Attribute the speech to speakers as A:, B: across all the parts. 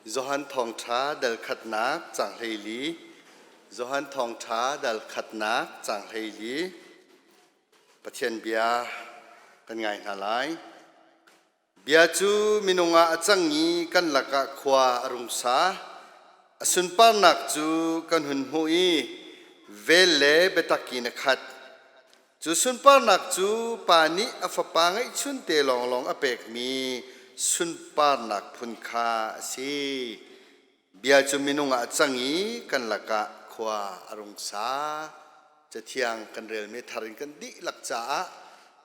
A: Johan Thawngṭha dal khatnak caang 14. Johan Thawngṭha dal khatnak caang 14. Pathian bia kan ngai hna lai. Bia cu minung ah a cang i kan lakah khua a rung sa. A sunparnak cu kan hun hmuh i vel le biatak in a khat. Cu sunparnak cu Pa nih a Fapa ngeihchunte lawnglawng a pekmi sunparnak phun kha a si. Bia cu minung ah a cang i kan lakah khua a rung sa. Cathiang kan relmi thar in kan dihlak caah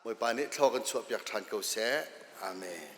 A: Bawipa nih thlaw kan chuahpiak ṭhan ko seh. Amen.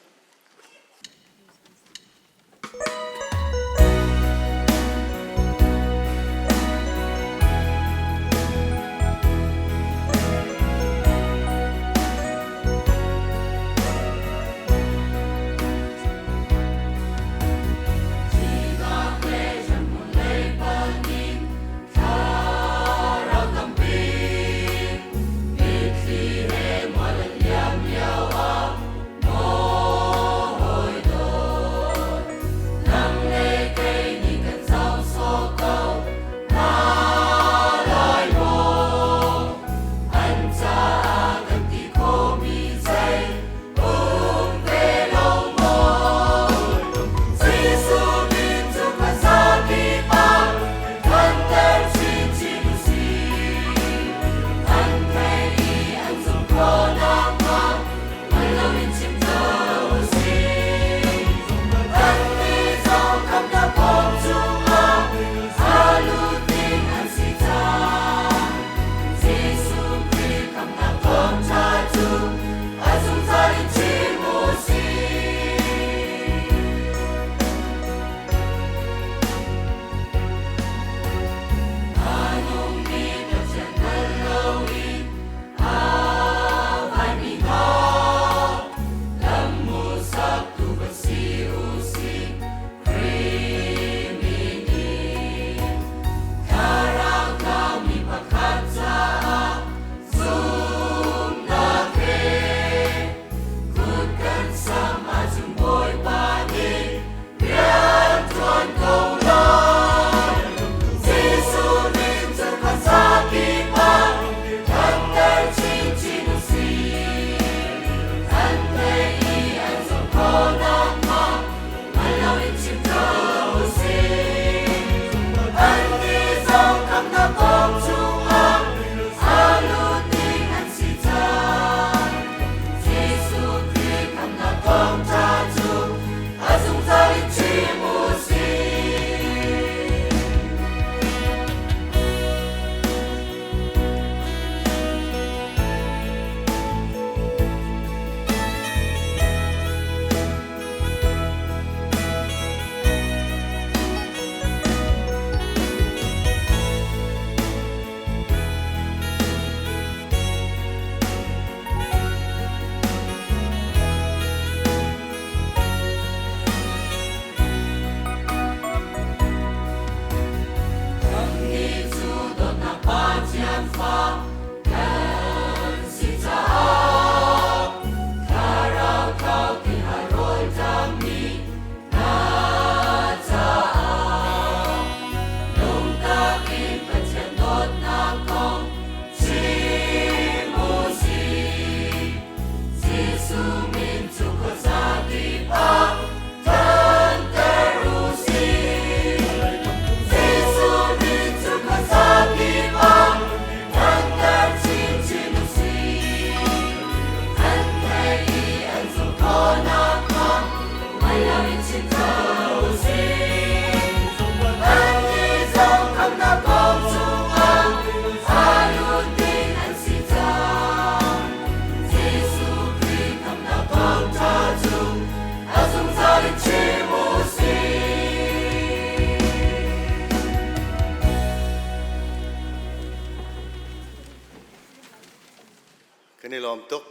A: Kan i lawm tuk.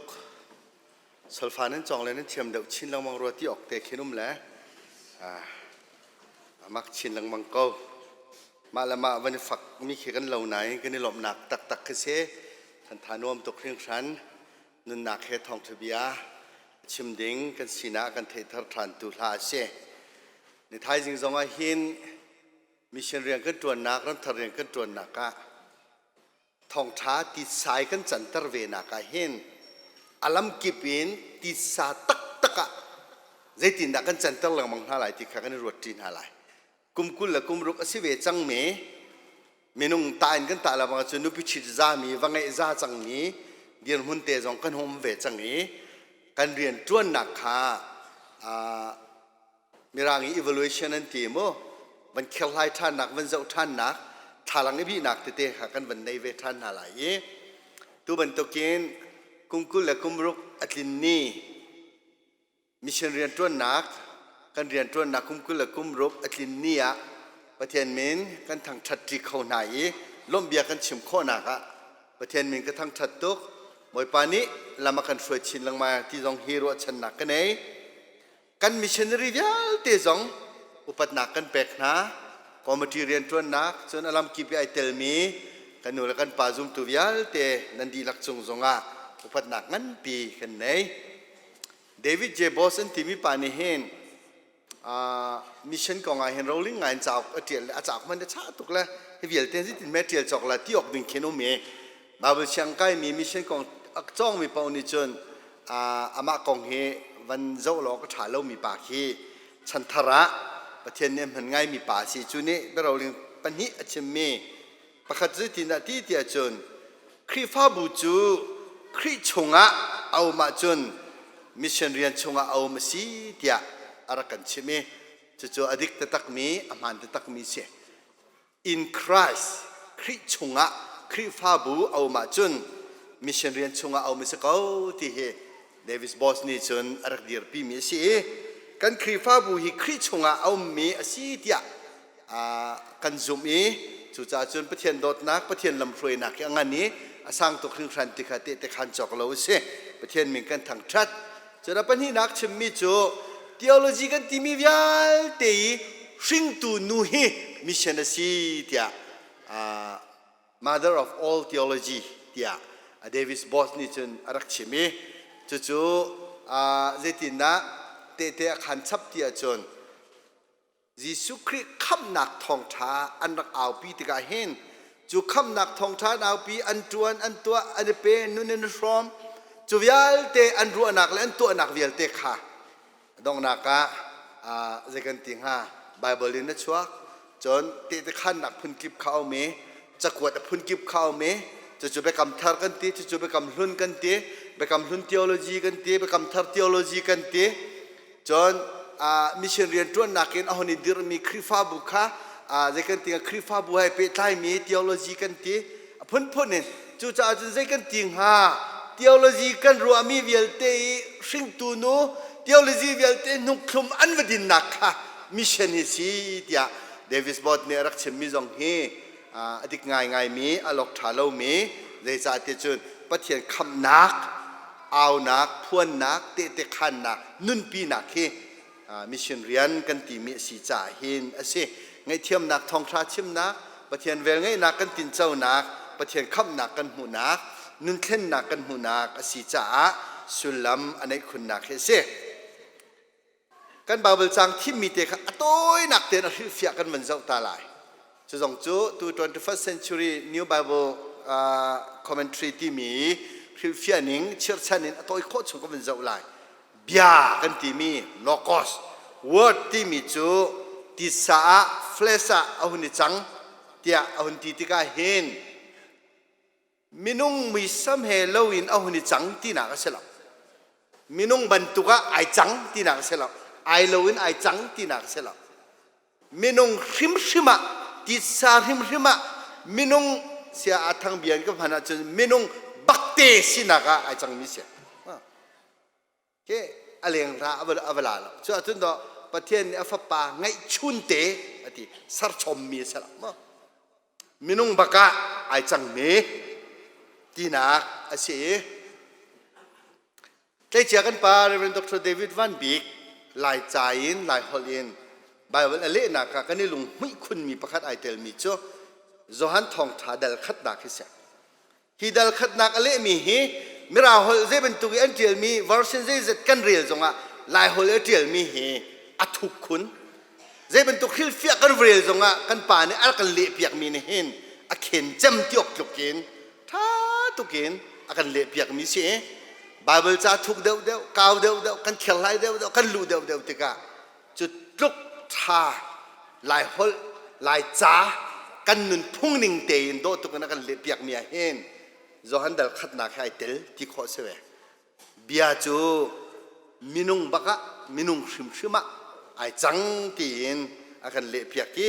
A: Solfa nan cawng le nan thiam deuh chin lengmang rua ti awk te khin um le a mak chin lengmang ko. Mah le mah van i fak mi khi kan lo nain kan i lawmhnak taktak khi si. Kan tha nuam tuk hringhran. Nunnak he thawngṭha bia chim ding kan sinah kan theihthar ṭhan tu hla a si. Ni thaizing zong ah hin mission rian kan ṭuannak, ramthar rian kan ṭuannak ah thawngṭha titsai kan canter ve nak ah hin a lamkip in titsa taktak ah zeitindah kan canter lengmang hna lai ti kha kan i ruat ṭi hna lai. Kum 20 le kum ruk a si ve cangmi minung ta in kan tah lengmang ahcun nupi ṭhit zami, va ngeih za cangmi dirhmun te zong kan hung um ve cang i kan rian ṭuannak kha Mirang i evaluation an ti mu van kherhlai ṭhannak van zoh ṭhannak thlalang i bihnak tete kha kan van nei ve ṭhan hna lai i tu bantukin kum 20 le kum ruk a tlin ni mission rianṭuannak kan rianṭuannak kum 20 le kum ruk a tlin ni ah Pathian min kan thangṭhat ṭi kho hna i lawmhbia kan chim khawhnak ah Pathian min ka thangṭhat tuk. Bawipa nih lam a kan hruai chin lengmang ti zong hi ruahchannak ka nei. Kan missionary vialte zong upatnak kan pek hna. Committee rianṭuannak cun a lamkip i ai telmi kan nu le kan pa zumtu vialte nan dihlak cung zongah upatnak nganpi kan nei. David J. Boss an timi pa nih hin mission kong ah hin roling ngai in cauk a ṭial le a cauk hmanh a chah tuk le hi vialte zeitin hme ṭial cawk la ti awk ding khin um i Bible siang kaimi mission kong a cawngmi paoh nih cun amah kong hi van zoh law ka ṭha lomi pa khi chanthar ah Pathian nih a hman ngaimi pa a si. Cu nih biaroling pahnih a chimmi pakhat cu zeitindah ti tiah cun Khrihfabu cu Khrih chungah a um ahcun mission rian chungah a um a si tiah a rak kan chimh i cucu a dik taktakmi a hmaan taktakmi si. In Christ, Khrih chungah Khrihfabu a um ahcun mission rian chungah a um a si ko ti hi Davis Boss nih cun a rak dirpimi a si i kan Khrihfabu hi Khrih chungah a ummi a si tiah kan zumh i cucaah cun Pathian dawtnak, Pathian lamhruainak hi a ngan i a sang tuk hringhran ti kha tehte khan cawk lo a si. Pathian min kan thangṭhat. Cun a pahnihnak chimmi cu theology kan timi vialte i hringtu nu hi mission a si tiah mother of all theology tiah Davis Boss nih cun a rak chim i cucu zeitindah tehte a khan chap ti ahcun Jesuh Khrih khamhnak thawngṭha an rak aupi tikah hin cu khamhnak thawngṭha an aupi, an ṭuan, an tuah, an i pe, nun in hrawm, cu vialte an ruahnak le an tuahnak vialte kha donghnak ah zei kan ti hnga Bible in a chuak cun tehte khannak phunkip kha a um i cakuat a phunkip kha a um i cucu biakam thar kan ti cucu biakam hlun kan ti biakam hlun theology kan ti biakam thar theology kan ti Cun mission rianṭuannak in a hon i dirhmi Khrihfabu kha zei kan ti hnga Khrihfabu he pehtlaimi theology kan ti a phunphun in cucaah cun zei kan ti hnga theology kan ruahmi vialte i hringtu nu theology vialte hnukhthlum an va dinnak kha mission hi si tiah Davis Bot nih a rak chimmi zong hi a dik ngaingaimi a lok ṭha lomi zeicah ti cun Pathian khamhnak aunak phuannak tehte khannak nunpinak hi mission rian kan timi a si caah hin a si ngaihthiamnak thawngṭha chimnak Pathian velngeihnak kan tinconak Pathian khamhnak kan hmuhnak nunthlennak kan hmuhnak a si caah sullam a neih khunnak hi a si Kan Bible caang thimmi te kha a tawinak tein a hrilhfiah kan van zoh ta lai. Cu zong cu tu 21st century New Bible commentary timi hrilhfiah ning chirhchan in a tawi khawh chung kan van zoh lai. Bia kan timi logos word timi cu titsa ah flesh ah a hun i cang tiah a hun ti tikah hin Minung muisam he loin a hun i cang tinak a si lo. Minung bantuk ah ai cang tinak a si lo. Ai loin ai cang tinak a si lo. Minung hrimhrim ah, titsa hrimhrim ah, minung sia a thang bia in ka hman ahcun minung bakte sinak ah ai cangmi si. Ke a leng ra a va la lo. Cu ahcun dawh Pathian nih a fapa ngeihchun te a ti serchommi a si lo maw? Minung bak ah ai cangmi tinak a si i tleicia kan pa Reverend Dr. David Van Bik Laica in Laiholh in Bible a lehnak ah kan i lunghmuih khunmi pakhat ai telmi cu Johan Thawngṭha dal khatnak hi si. Hi dal khatnak a lehmi hi Mirang holh zei bantuk i an ṭialmi version zeizat kan rel zongah Lai holh i a ṭialmi hi a thuk khun. Zei bantuk hrilhfiah kan rel zongah kan pa nih a rak kan lehpiakmi nih hin a khen cem ti awk tluk in ṭha tuk in a kan lehpiakmi si. Bible ca thuk deuhdeuh, kau deuhdeuh, kan kherhlai deuhdeuh, kan luh deuhdeuh tikah cu tluk ṭha Lai holh, Lai ca kan nunphung ning tein dawh tuk in a kan lehpiakmi ah hin Johan dal khatnak he ai tel ti khawh si ve. Bia cu minung bak ah minung hrimhrim ah ai cang tiin a kan lehpiak i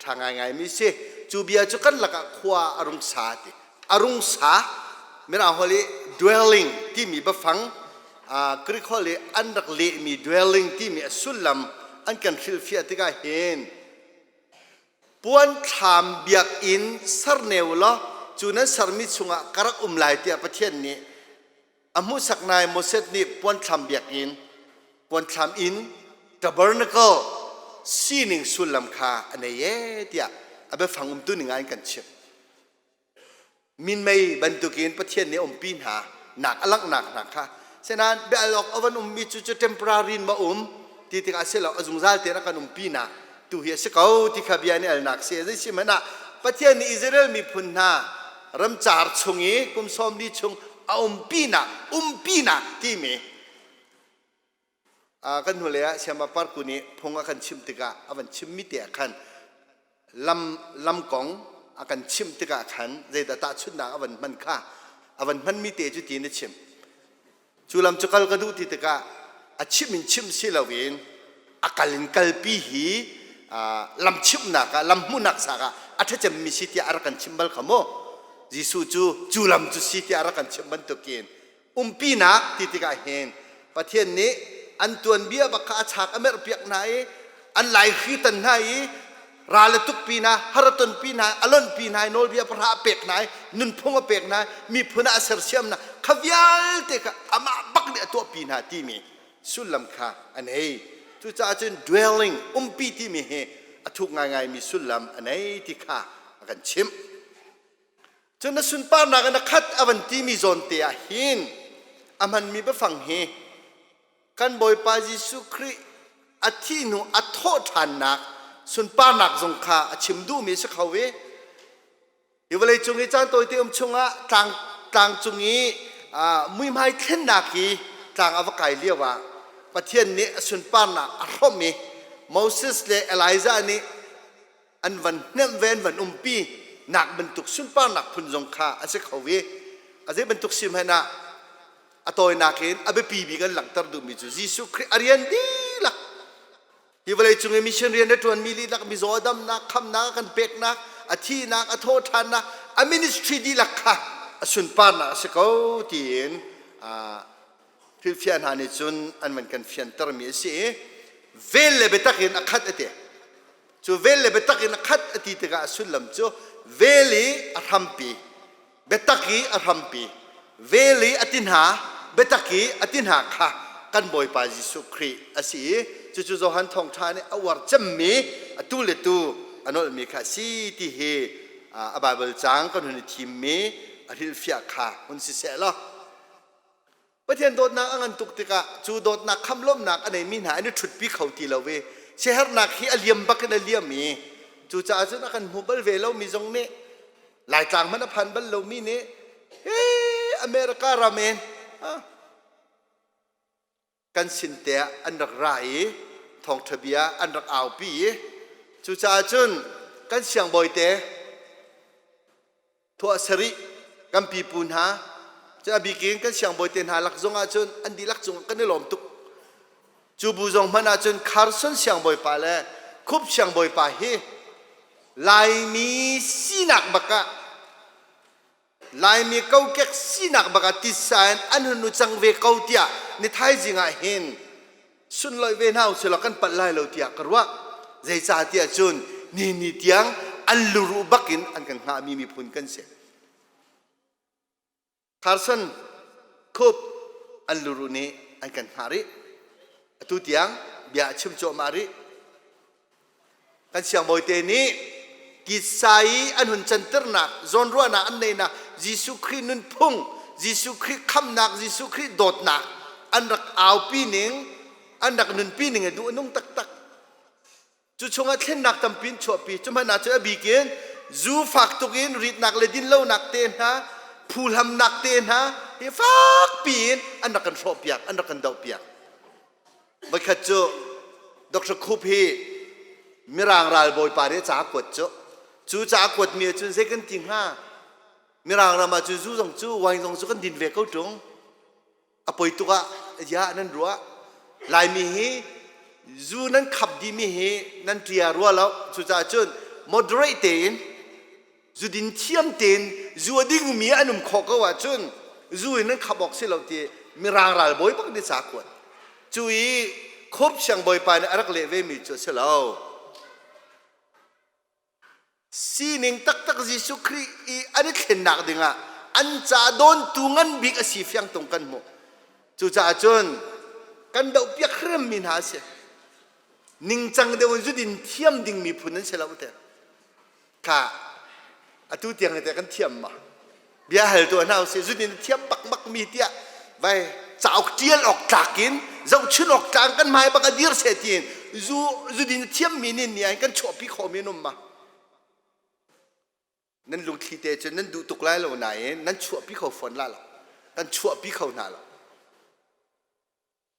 A: ṭha ngaingaimi si. Cu bia cu kan lakah khua a rung sa ti. A rung sa Mirang holh i dwelling timi biafang Greek holh i an rak lehmi dwelling timi a sullam an kan hrilhfiah tikah hin Puanthlam biakinn ser ne u law cu nan sermi chungah ka rak um lai tiah Pathian nih a hmuhsak nain Moses nih puanthlam biakinn, puanthlam inn, tabernacle sining sullam kha a nei ee tiah a biafang umtu ning ah an kan chimh. Minmei bantukin Pathian nih a umpi hna nak a langhnak hna kha senain bia al awk a van ummi cu cu temporary in ma um ti tikah a si lo a zungzal tein a kan umpi nak tu hi a si ko ti kha bia nih alnak si zei si hmanh ah Pathian nih Israel miphun hna ramcar chung i kum 40 chung a umpinak umpinak timi Kan hnulei ah Sayama Parku nih phung a kan chimh tikah a van chimmi te ah khan lam lam kong a kan chimh tikah khan zeidah tahchunhnak a van hman kha a van hmanmi te cu tiin a chim. Cu lam cu kal ka duh ti tikah a chim in chimh si loin a kal in kalpi hi lam chimhnak ah lam hmuhnak sak ah a ṭhacemmi si tiah a rak kan chimh bal kha mu. Jesuh cu cu lam cu si tiah a rak kan chimh bantukin umpinak ti tikah hin Pathian nih an tuanbia bak kha a chak a merhpiak hna i an laihri tan hna i ral a tukpi hna har a tonpi hna a lonhpi hna i nawlbia pahra a pek hna i nunphung a pek hna i miphun ah a sersiam hna kha vialte kha amah bak nih a tuahpi hna timi sullam kha a nei. Cucaah cun dwelling umpi timi hi a thuk ngaingaimi sullam a nei ti kha a kan chimh. Cun na sunparnak in a khat a van timi zawn te ah hin a hmanmi biafang hi kan Bawipa Jesuh Khrih a thih hnu a thawh ṭhannak sunparnak zong kha a chim duhmi a si kho i hi vawlei cung i caan tawite um chungah tlang tlang cung i muihmai thlennak hi tlang a va kai lio ah Pathian nih a sunparnak a hrawmh i Moses le Elijah nih an van hnemh ve an van umpi nak bantuk sunparnak phun zong kha a si kho i a zei bantuk si hmanh ah a tawinak in a biapi bik an langhter duhmi cu Jesuh Khrih a rian dihlak hi vawlei cung i mission rian a ṭuanmi dihlak mizaw a damnak khamnak a kan peknak a thihnak a thawhṭhannak a ministry dihlak kha a sunparnak a si ko tiin hrilhfiah hna nih cun an van kan fiantermi a si i vel le biatak in a khat a ti. Cu vel le biatak in a khat a ti tikah a sullam cu vel i a hrampi, biatak i a hrampi, vel i a ti hna, biatak i a ti hna kha kan Bawipa Jesuh Khrih a si i cucu Johan Thawngṭha nih a uar cemmi atu le tu a nolhmi kha a si ti hi a Baibal caang kan hun i thimmi a hrilhfiah kha hun si seh law Pathian dawtnak a ngan tuk tikah cu dawtnak khamlawmnak a neimi hna an i ṭhutpi kho ti lo i siaherhnak hi a liam bak in a liam i cucaah cun a kan hmu bal ve lomi zong nih Laitlang hmanh a phan bal lomi nih he America ram in kan sin te ah an rak ra i thawngṭha bia an rak aupi i cucaah cun kan siangbawi te Thuah sarih kan pipu hna cu a bikin kan siangbawi te hna lak zong ahcun an dihlak cungah kan i lawm tuk. Cu bu zong hmanh ahcun Carson siangbawipa le Khup siangbawipa hi Laimi sinak bak ah Laimi kokek sinak bak ah titsa in an hun u cang ve ko tiah ni thaizing ah hin sunlawih ve hna usih law kan palh lai lo tiah ka ruah. Zeicahtiah cun ni ni tiang an luruh bak in an kan hngahmi miphun kan si. Carson Khup an luruh nih an kan hngah rih. Atu tiang bia a chim cuahmah rih. Kan siangbawite nih titsa i an hun canternak, zawnruahnak an neihnak, Jesuh Khrih nunphung, Jesuh Khrih khamnak, Jesuh Khrih dawtnak an rak aupi ning, an rak nunpi ning a duh a nung taktak. Cu chungah thlennak tampi in chuahpi. Cu hmanh ah cun a bik in zu fak tuk in ritnak le dinlonak te hna, phuhlamnak te hna hi fakpi in an rak kan hrawhpiak, an rak kan dohpiak. Voikhat cu Dr. Khup hi Mirang ralbawipa nih ca a kuat cu. Cu ca a kuatmi ahcun zei kan ti hnga? Mirang ram ah cun zu zong cu wine zong cu kan din ve ko ṭung. A poi tuk ah ya nan ruah. Laimi hi zu nan khap dihmi hi nan ṭia rua lo. Cucaah cun moderate tein zu din thiam tein zu a dingmi an um khawh ko ahcun zu in nan khap awk si lo ti Mirang ralbawi bak nih ca kuat. Cu i Khup siangbawipa nih a rak leh vemi cu a si lo. Sining taktak Jesuh Khrih i an i thlennak dingah an ca dawntu ngan bik a si fiang tung kan hmuh. Cucaah cun kan dohpiak hrimmi hna a si. Ningcang deuh in zudin thiam ding miphun an si lo te. Kha atu tiang te kan thiam ma. Bia hal tuah hna usih zudin thiam bakmak mi tiah vai cauk tial awk tlak in zohchun awk tlang kan hmai bak a dir se tiin zu zudin thiam mi nin ni an kan chuahpi kho mi num ma nan lungthli te cu nan duh tuk lai lo nain nan chuahpi kho fawn la lo kan chuahpi kho hna lo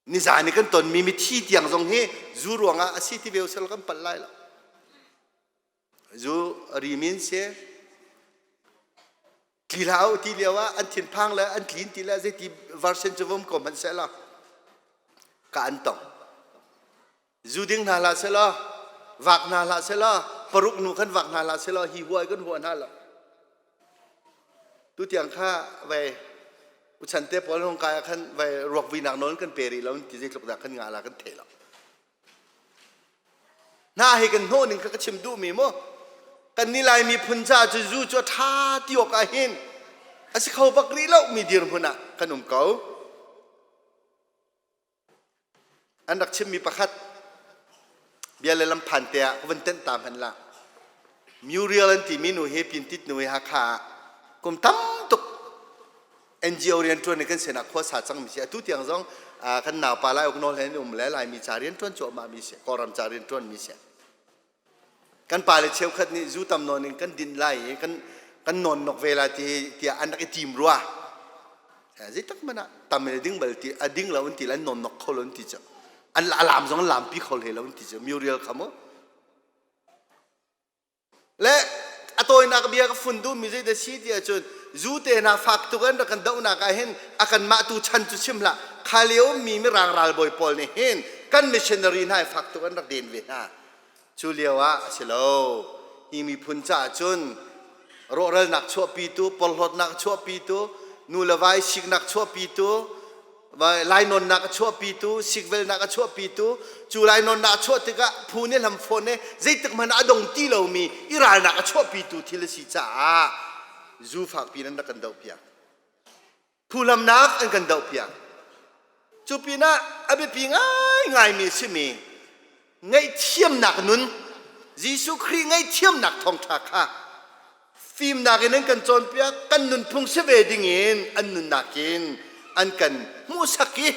A: nizan i kan tonmi mithi tiang zong hi zu ruangah a si ti ve usel kan palh lai lo zu rimin si tli hlah u ti lio ah an thinphang le an tlin ti le zeiti version cu vum ko hmanh seh law ka an tong zu ding hna hlah seh law vak hna hlah seh law paruk nu khan vak hna hlah seh law hi huai kan hua hna lo tu tiang kha vai uchan te pawl hong kai ah khan vai ruak vinak nawl kan pe rih lo ti zeitluk dah kan ngah la kan thei lo Hna hi kan hnawh ning kha ka chim duhmi mu. Kan ni Lai miphun caah cu zu cu a ṭha ti awk ah hin a si kho bak rih lo mi dirhmun ah kan um ko. An rak chimmi pakhat bia le lam phan te ah ka vun tenh ta hmanh la. Muriel an timi nu hi Pintit nu hi Hakha ah kum tam tuk NGO rianṭuan in kan sinah khua sa cangmi si. Atu tiang zong kan naupa Lai uk nawl he an um le Laimi ca rianṭuan cuahmah mi si, Kawlram ca rianṭuan mi si. Kan pale cheukhat nih zu tam nawn in kan din lai i kan kan nawn nok ve lai ti tiah an rak i tim rua. Zeitak man ah tam in a ding bal ti a ding lo an ti le an nawn nok kho lo an ti cu. An alam zong an lampi kho hlei lo an ti cu. Muriel kha mu. Le a tawinak bia ka fun duhmi zei dah si ti ahcun zu te hna fak tuk an rak kan dohnak ah hin a kanmah tu chan cu chim hlah kha lio mi mirang ralbawi pawl nih hin kan missionary hna hi fak tuk an rak den ve hna cu lio ah a si lo hi miphun caah cun rawhralnak chuahpitu porhlawtnak chuahpitu nu le vai siknak chuahpitu lainawnnak a chuahpitu sikvelnak a chuahpitu cu lainawnnak a chuah tikah phu nih hlam fawn i zeitik hmanh ah a dong ti lomi i ralnak a chuahpitu thil a si caah zu fakpi in an rak kan dohpiak phuhlamnak an kan dohpiak cu pinah a biapi ngaingaimi a simi ngaihthiamnak nun Jesuh Khrih ngaihthiamnak thawngṭha kha fimnak in an kan cawnpiak kan nunphung si ve dingin an nunnak in an kan hmuhsak i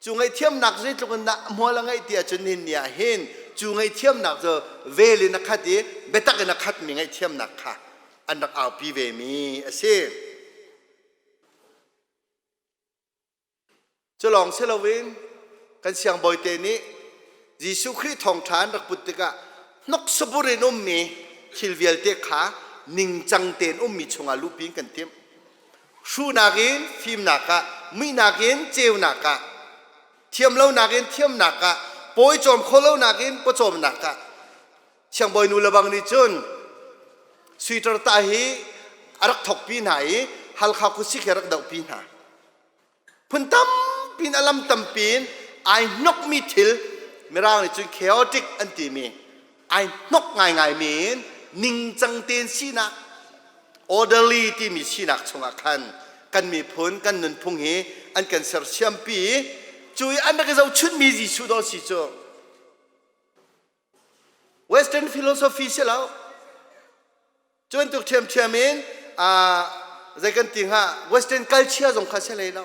A: cu ngaihthiamnak zeitluk in dah hmual a ngeih ti ahcun nihin ni ah hin cu ngaihthiamnak cu vel in a khat i biatak in a khatmi ngaihthiamnak kha an rak aupi vemi a si. Cu lawng si loin kan siangbawite nih Jesuh Khrih thawngṭha an rak put tikah hnawksabur in ummi thil vialte kha ningcang tein ummi chungah luhpi in kan timh. Hruhnak in fimnak ah, muihnak in ceunak ah, thiamlonak in thiamnak ah, pawicawm khawhlonak in pawcawmnak ah Siangbawi nu le bang nih cun sweater tah hi a rak thokpi hna i Halkha khuasik hi a rak dohpi hna. Phun tampi in a lam tampi in ai hnokmi thil Mirang nih cun chaotic an timi ai hnok ngaingaimi in ningcang tein sinak orderly timi sinak chungah khan kan miphun kan nunphung hi an kan sersiampi i cu i an rak i zohchunhmi Jesuh dawh si cu Western philosophy si lo Cu bantuk ṭhiamṭhiam in zei kan ti hnga Western culture zong kha si hlei lo.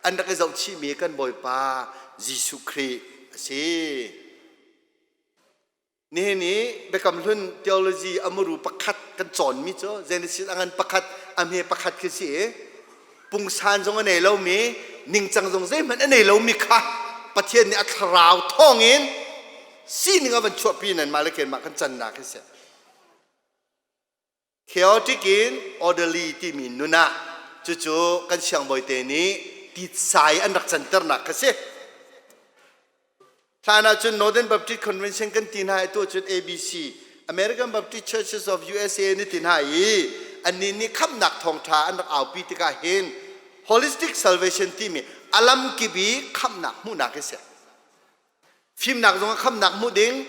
A: An rak i zohchihmi kan Bawipa Jesuh Khrih a si. Nihin i Biakam Hlun theology a muru pakhat kan cawnmi cu Genesis a ngan pakhat a hme pakhat khi si i pungsan zong a nei lomi ningcang zong zeihmanh a nei lomi kha Pathian nih a thlarau thawngin sining a van chuahpi nan mah le keimah kan cannak hi si. Chaotic in orderly timi nun ah cucu kan siangbawite nih titsai an rak canternak kha si. Hlan ahcun Northern Baptist Convention kan ti hna i tu cun ABC American Baptist Churches of USA an ti hna i annih nih khamhnak thawngṭha an rak aupi tikah hin holistic salvation timi alam kip i khamhnak hmuhnak hi si. Fimnak zongah khamhnak hmuh ding,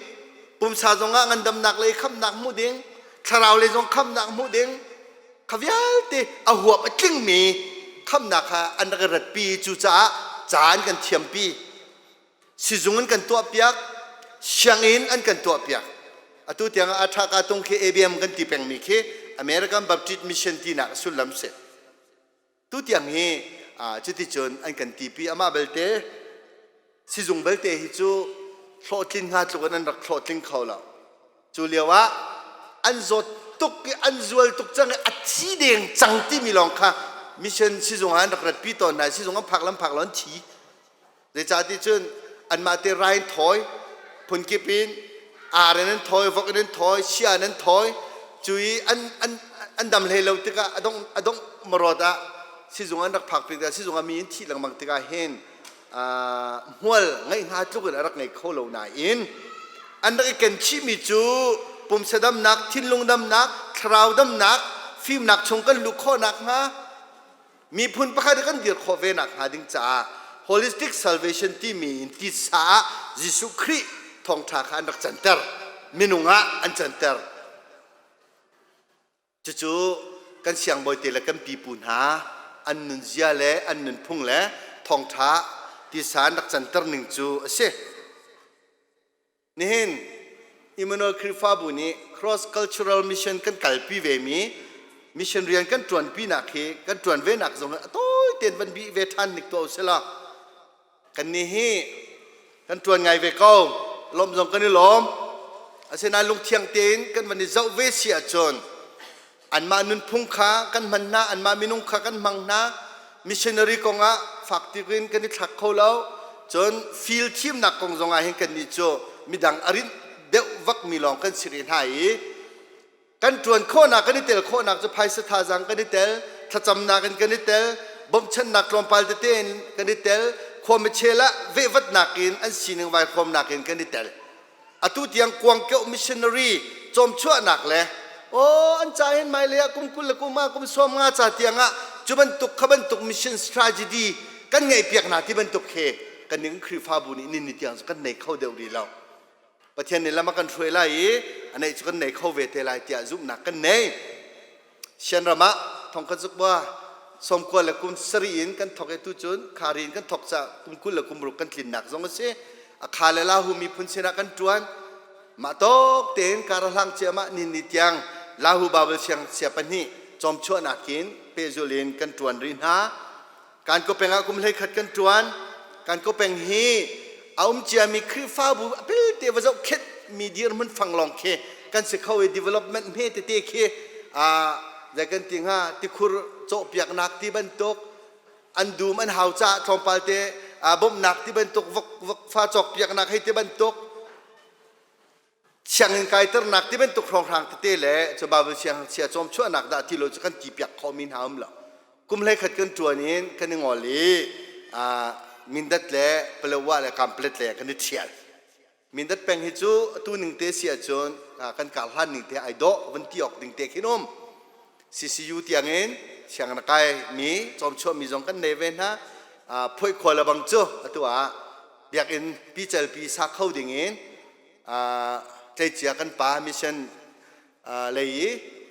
A: pumsa zongah ngandamnak lei khamhnak hmuh ding, thlarau lei zong khamhnak hmuh ding, kha vialte a huap a tlingmi khamhnak kha an rak i ratpi. Cucaah ca an kan thiampi, sizung an kan tuahpiak, sianginn an kan tuahpiak. Atu tiang ah a ṭha ka tung khi ABM kan ti pengmi khi American Baptist Mission tinak sullam si. Tutiang hi cuticun an kan tipi. Amah belte sizung belte hi cu hlawhtlin hnga tluk in an rak hlawhtling kho lo. Cu lio ah an zawt tuk i an zual tuk cang i a thi deng cang timi lawng kha mission sizung ah an rak ratpi tawn hna. Sizung an phak lam phak lo an thi. Zeicahti cun anmah te rai in thawi, phunkip in ar in an thawi, vok in an thawi, sia in an thawi. Cu i an dam hlei lo tikah a dongh a dongh marawt ah sizung an rak phak tikah sizung ah mi in thih lengmang tikah hin hmual ngeih hnga tluk in a rak ngei kho lo nain an rak i ken chihmi cu pumsa damnak, thinlung damnak, thlarau damnak, fimnak chung kan luh khawh nakhnga Miphun pakhat i kan dir khawh ve nakhnga ding caah holistic salvation timi in titsa ah Jesuh Khrih thawngṭha kha an rak canter. Minung ah an canter. Cucu kan siangbawite le kan pipu hna an nunzia le an nunphung le thawngṭha tisa an rak canter ning cu a si. Nihin Emmanuel Khrihfabu nih cross cultural mission kan kalpi ve mi mission rian kan ṭuanpi nak hi kan ṭuan ve nak zong a tawi tein van bih ve ṭhan nik tuah usila. Kannih hi kan ṭuan ngai ve ko. Lawm zong kan i lawm. Asinain lungthiang tein kan van i zoh ve si ahcun Anmah nunphung kha kan hman hna, anmah minung kha kan hmang hna. Missionary kongah fak in kan i thlak kho lo. Cun field thimnak kong zongah hin kannih cu midang a rinh deuh vakmi lawng kan si rih hna i kan ṭuan khawhnak, kan i tel khawhnak cu phaisa thazaang kan i tel, thlacamnak in kan i tel, bawmhchanhnak tlawmpal tete in kan i tel, khuami chel ah vehvatnak in an sining vaikhawmnak in kan i tel. Atu tiang kuangkeuh missionary cawmchuahnak le aw an ca hin mailei ah kum 20 le kum ah kum 50 ca tiang ah cu bantuk kha bantuk mission strategy kan ngeihpiak hna ti bantuk he kan ning Khrihfabu nih nin ni tiang cu kan nei kho deuh rih lo. Pathian nih lam a kan hruai lai i a neih cu kan nei kho ve te lai tiah zumhnak kan nei. Sianram ah thongkhat zukbua 90 le kum sarih in kan thok i tucun khari in kan thok ca kum 20 le kum ruk kan tlinnak zong a si. A kha le lahu miphun sinah kan ṭuan. Mah tawk tein karahlang ciamah nin ni tiang lahu Bible siang sia pahnih cawmchuahnak in pehzul in kan ṭuan rih hna. Kan ko peng ah kum 11 kan ṭuan. Kan ko peng hi a um ciami Khrihfabu a pelte va zohkhenh mi dirhmun fang lawng khi kan si kho i development hme tete khi zei kan ti hnga tikhur cawhpiaknak ti bantuk an dum an hau caah tlawmpal te bawmhnak ti bantuk vok vok fa cawkpiaknak hei ti bantuk Sianginn kaiternak ti bantuk hrawnghrang tete le cu Bible siangngakchia cawmchuahnak dah ti lo cu kan ti piak khawhmi hna um lo. Kum 11 kan ṭuan in kan i ngol i Mindat le Palawa le Kamplet le kan i ṭhial. Mindat peng hi cu atu ning te si ahcun kan kar hlan ning te ai dawh van ti awk ding te khin um. CCU tiangin sianginn a kai mi cawmchuahmi zong kan nei ve hna. Phuai khua le bang cu atu ah biakinn picalpi sa kho ding in tleicia kan pa mission lei i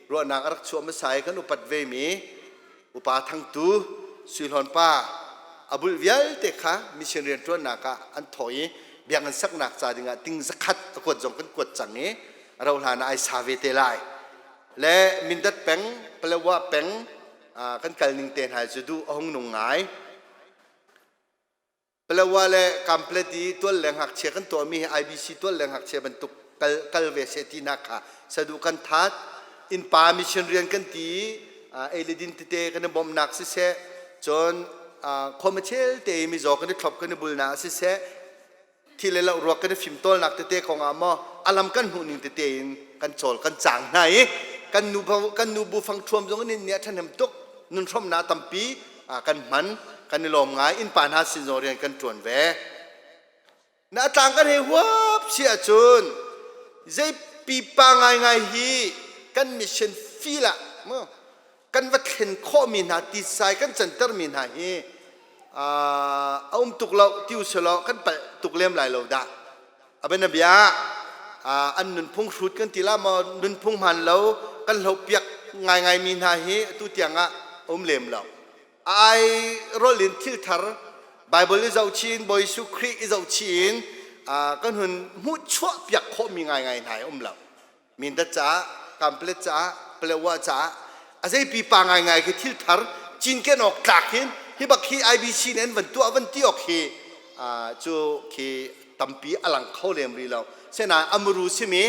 A: ruahnak a rak chuah hmasa i kan upat vemi upa thangtu Suihlawn pa a bulh vialte kha mission rianṭuannak ah an thawh i biakinn saknak ca dingah ting zakhat a kuat zong kan kuat cang i a rauh hlan ah ai sa ve te lai le Mindat peng Palawa peng kan kal ning te hna cu duh a hung nung ngai. Palawa le Kamplet i tual le ngakchia kan tuahmi hi IBC tual le ngakchia bantuk. Kal kal ve seh tinak kha sadu kan that. Innpa mission rian kan ti ei le din tete kan i bawmhnak siseh, cun khuam a chel te i mizaw kan i thlop kan i bulnak siseh, thi le lo ruak kan i fimtawlnak tete kong ah maw a lam kan hmuh ning tete in kan cawl kan cang hna i kan nu kan nu bu fang thuam zong in nih a ṭhahnem tuk. Nun hrawmnak tampi kan hman, kan i lawm ngai. Innpa hna sin zong rian kan ṭuan ve. Na tlang kan hei huap si ahcun zei pipa ngaingai hi kan mission feel ah mu kan va thlen khawhmi hna, tisai kan cantermi hna hi a um tuk lo ti usulaw kan palh tuk lem lai lo dah. A bia an nunphung hrut kan ti la maw, nunphung hman lo kan hlopiak ngaingai mi hna hi atu tiang ah um lem lo. Ai rol in thil thar Bible i zoh chin, Bawi Jesuh Khrih i zoh chin kan hun hmuh chuah piak khawhmi ngaingai hna um lo. Mindat caah, Kamplet caah, Palewa caah a zei pipa ngaingai khi thil thar cinken awk tlak hin hi bak hi IBC nih an van tuah van ti awk hi cu khi tampi a lang kho lem rih lo. Senain amuru simi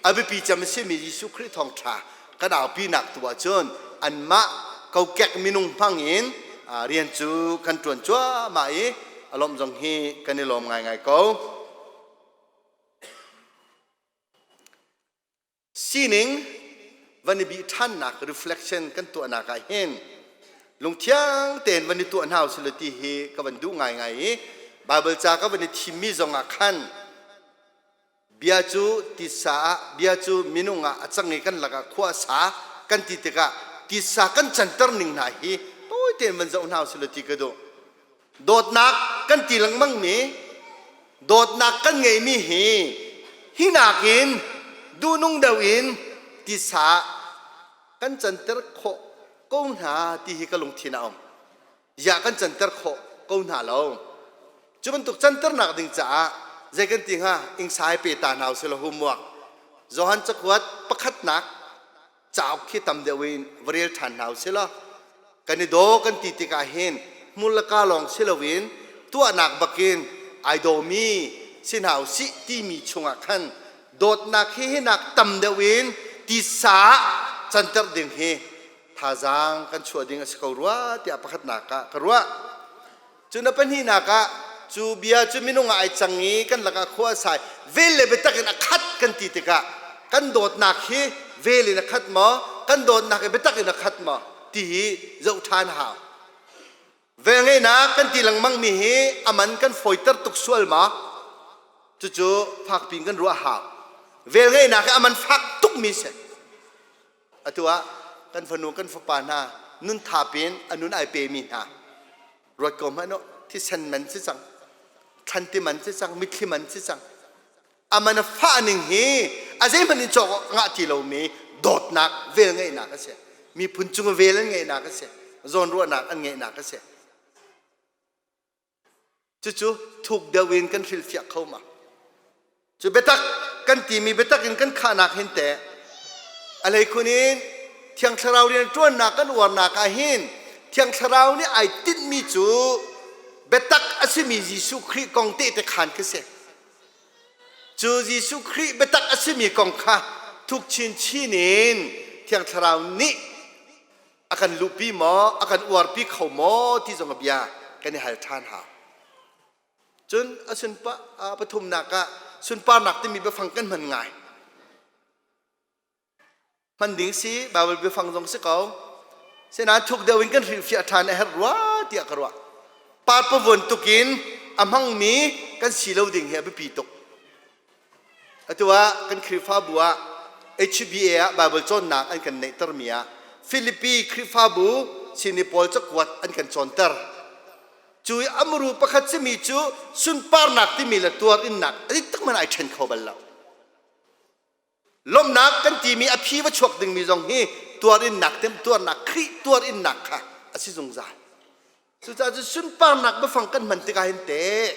A: a biapi cem a simi Jesuh Khrih thawngṭha kan aupinak tu ahcun anmah kokek minung hmang in rian cu kan ṭuan cuahmah i a lawmh zong hi kan i lawm ngaingai ko. Sining van i bih ṭhannak, reflection kan tuahnak ah hin lungthiang tein van i tuah hna usih law ti hi ka van duh ngaingai i Bible ca ka van i thimmi zong ah khan bia cu titsa ah, bia cu minung ah a cang i kan lakah khua a sa kan ti tikah titsa kan canter ning hna hi tawi tein van zoh hna usih law ti ka duh. Dawtnak kan ti lengmang mi, dawtnak kan ngeihmi hi hi nakin duhnung deuh in tisa kan canter khawh ko hna ti hi ka lungthin a um. Ya kan canter khawh ko hna lo. Cu bantuk canternak ding caah zei kan ti hnga? Ingsai pe ta hna usih law homework. Johan cakuat pakhatnak cauk khi tam deuh in va rel ṭhan hna usih law kan i daw kan ti tikah hin hmur le ka lawng si loin tuahnak bakin ai dawmi si hna usih timi chungah khan dawtnak hi hinak tam deuh in tisa canter ding hi thazaang kan chuah ding a si ko rua tiah pakhatnak ah ka ruah. Cun a pahnihnak ah cu bia cu minung ah ai cang i kan lakah khua a sai, vel le biatak in a khat kan ti tikah kan dawtnak hi vel in a khat maw, kan dawtnak hi biatak in a khat maw ti hi zoh ṭhan a hau. Velngeihnak kan ti lengmang mi hi a man kan fawiter tuk sual ma? Cucu fakpi in kan ruah a hau. Velngeihnak hi a man fak tukmi si. Atu ah kan fanu kan fapa hna nun thap in a nun ai pemi hna ruat ko hmanh u. Thisen man si cang, thlanti man si cang, mitthli man si cang. A man a fah ning hi a zeihmanh in cawk awk ngah ti lomi dawtnak vel ngeihnak a si. Miphun cung vel an ngeihnak a si, zawnruahnak an ngeihnak a si. Cucu thuk deuh in kan hrilhfiah kho ma? Cu biatak kan timi biatak in kan khahnak hin teh a hleikhun in Thiang Thlarau rian ṭuannak kan uarnak ah hin Thiang Thlarau nih ai tinhmi cu biatak a simi Jesuh Khrih kong tehte khaan khi si. Cu Jesuh Khrih biatak a simi kong kha thuk chinchin in Thiang Thlarau nih a kan luhpi maw, a kan uarpi kho maw ti zong a bia kan i hal ṭhan hau. Cun a sunpa pathumnak ah sunparnak timi biafang kan hman ngai. Hman ding si, Bible biafang zong si ko. Sinain thuk deuh in kan hrilhfiah ṭhan a herh rua tiah ka ruah. Parpavuan tukin a hmangmi kan si lo ding hi a biapi tuk. Atu ah kan Khrihfabu ah HBA ah Bible cawnnak an kan neihtermi ah Filipi Khrihfabu sin i Paul cakuat an kan cawnter. Cu i amru pakhat simi cu sunparnak timi le tuarinnak a dik tak man ai ṭhen kho bal lo. Lawmhnak kan timi a phi va chuak dingmi zong hi tuarinnak temtuarnak Khrih tuarinnak kha a si zungzal. Cucaah cu sunparnak biafang kan hman tikah hin teh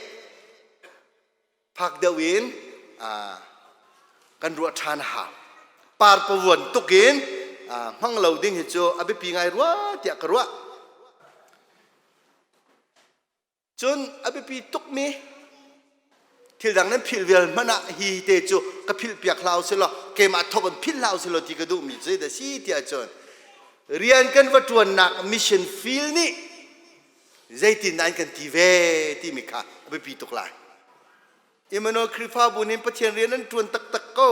A: fak deuh in kan ruah ṭhan a hau. Parpavuan tuk in hmang lo ding hi cu a biapi ngai rua tiah ka ruah. Cun a biapi tukmi Thil dang nan philh vial hmanh ah hi te cu ka philh piak hlah usih law keimah thawk in philh hlah usih law ti ka duhmi cu zeidah si tiah cun rian kan va ṭuannak mission field nih zeitin an kan ti ve timi kha a biapi tuk lai. Emmanuel Khrihfabu nih Pathian rian an ṭuan taktak ko.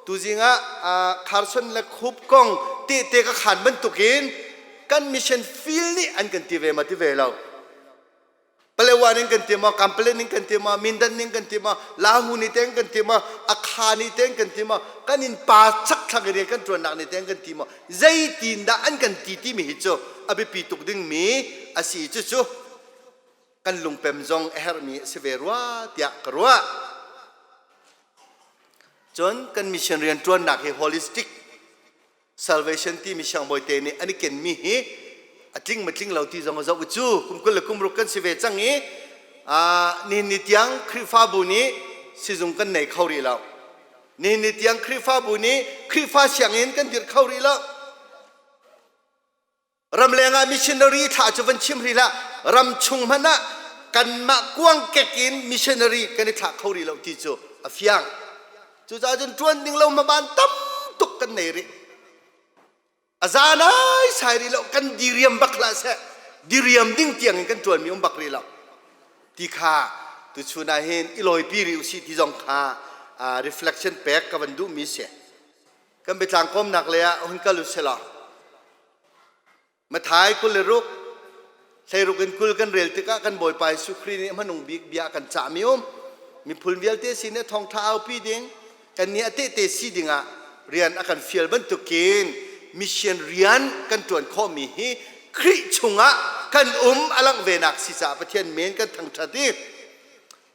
A: Tuzing ah Carson le Khup kong tehte ka khaan bantukin kan mission field nih an kan ti ve ma ti ve lo. Palewa ning kan ti maw, Kampale ning kan ti maw, Mindat ning kan ti maw, Lahu ni teng kan ti maw, Akha ni teng kan ti maw, kan in pa chak thlang rian kan ṭuannak ni teng kan ti maw, zeitin dah an kan ti timi hi cu a biapi tuk dingmi a si. Cucu kan lungpem zong a herhmi a si ve rua tiah ka ruah. Cun kan mission rianṭuannak hi holistic salvation timi siangbawi te nih an i kenmi hi a tling ma tling lo ti zong a zoh cu kum 20 le kum ruk kan si ve cang i nihin ni tiang Khrihfabu nih sizung kan nei kho rih lo. Nihin ni tiang Khrihfabu nih Khrihfa sianginn kan dirh kho rih lo. Ramleng ah missionary thlah cu van chim rih hlah, ram chung hmanh ah kanmah kuangkek in missionary kan i thlah kho rih lo ti cu a fiang. Cucaah cun ṭuan ding lo hmaban tam tuk kan nei rih. A za nai sai rih lo, kan diriam bak hlah seh, diriam ding tiang in kan ṭuanmi um bak rih lo. Ti kha tuchun ah hin i lawipi rih usih ti zong kha reflection pek ka van duhmi si. Kan biatlang kawmnak lei ah hun kal usih law Mathai 26 hleiruk in 20 kan rel tikah kan Bawipa Jesuh Khrih nih hmanung bik bia a kan cahmi um miphun vialte sin i thawngṭha aupi ding kan nih a tehte si dingah rian a kan fial bantukin mission rian kan ṭuan khawhmi hi Khrih chungah kan um a langh venak si caah Pathian men kan thangṭhat i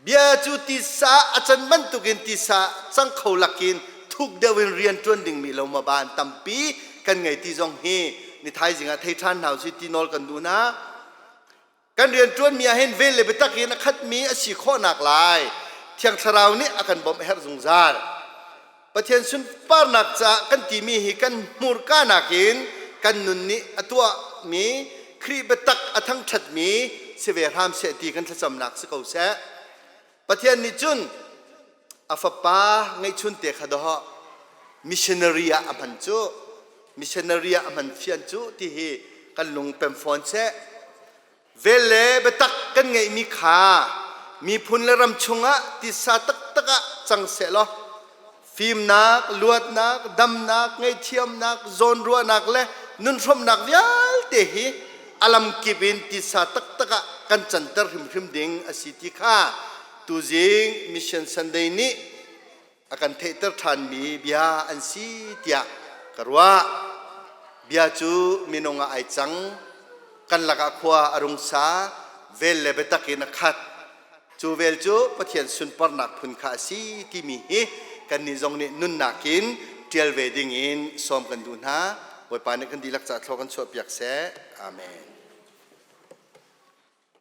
A: Bia cu tisa a can bantukin tisa cang kho lakin thuk deuh in rian ṭuan dingmi lo ma ban tampi kan ngei ti zong hi ni thaizing ah thei ṭhan hna usih ti nawl kan duh hna. Kan rian ṭuanmi ah hin vel le biatak in a khatmi a si khawhnak lai Thiang Thlarau nih a kan bawmh a herh zungzal. Pathian sunparnak caah kan timi hi kan hmurka nakin kan nun nih a tuahmi Khrih biatak a thangṭhatmi si ve hram seh ti kan thlacamnak si ko seh. Pathian nih cun a fapa ngeihchun te kha dawh missionary ah a hman cu missionary ah a hman fian cu ti hi kan lung pem fawn seh. Vel le biatak kan ngeihmi kha miphun le ram chungah tisa taktak ah cang sehlaw fimnak, luatnak, damnak, ngaihthiamnak, zawnruahnak le nunhrawmnak vialte hi a lamkip in tisa taktak ah kan canter hrimhrim ding a si ti kha tuzing Mission Sunday nih a kan theihter ṭhanmi bia an si tiah ka ruah. Bia cu minung ah ai cang, kan lakah khua a rung sa, vel le biatak in a khat. Cu vel cu Pathian sunparnak phun kha a si timi hi kannih zong nih nunnak in ṭial ve ding in sawm kan duh hna. Bawipa nih kan dihlak ca thlaw kan chuahpiak seh. Amen.